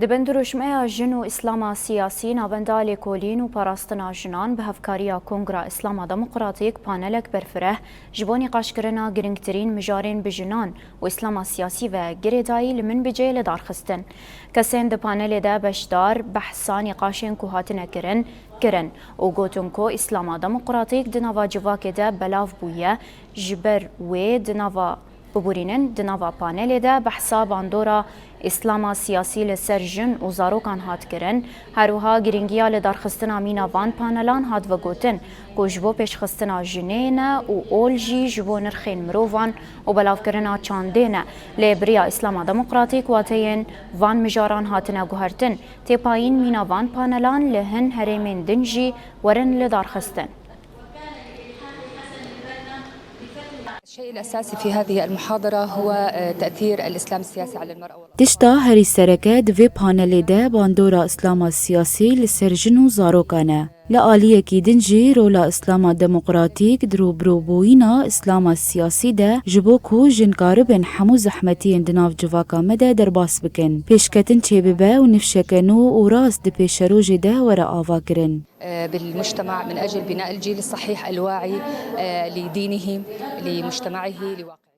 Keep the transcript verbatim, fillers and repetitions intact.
Di bin dirûşmeya Jin û Îslama Siyasî, Navenda Lêkolîn û Parastina Jinan bi hevkariya Kongra Îslama Demokratîk panelek berfireh ji bo nîqaşkirina girîngtirîn mijarên bi jinan û Îslama Siyasî ve girêdayî li Minbicê li dar xistin. Kesên di panelê de beşdar behsa nîqaşên ku hatine kirin, kirin û gotin ku Îslama Demokratîk di nava civakê de belav bûye, ji ber wê di nava Biborînin, di nava panelê de behsa bandora Îslama siyasî li ser jin û zarokan hat kirin. Her wiha girîngiya lidarxistina mîna van panelan hat vegotin ku ji bo pêşxistina jinê ne û ol jî ji bo nirxên mirovan û belavkirina çandê ne. Lê bi riya Îslama Demokratîk wateyên van mijaran hatine guhertin. Têpayîn mîna van panelan li hin herêmên din jî werin lidarxistin. الشيء الأساسي في هذه المحاضرة هو تأثير الإسلام السياسي على المرأة والأطفال. Tişta herî sereke di vê panelê de bandora Îslama siyasî li ser jin û zarokan e. Li aliyekî din jî rola Îslama demokratîk di rûbirûbûyîna Îslama siyasî de ji bo ku jin karibin hemû zehmetiyên di nav civaka me de derbas bikin, pêşketin çêbibe û nifşeke nû û rast di pêşerojê de were avakirin. بالمجتمع من أجل بناء الجيل الصحيح الواعي لدينه لمجتمعه لواقعه.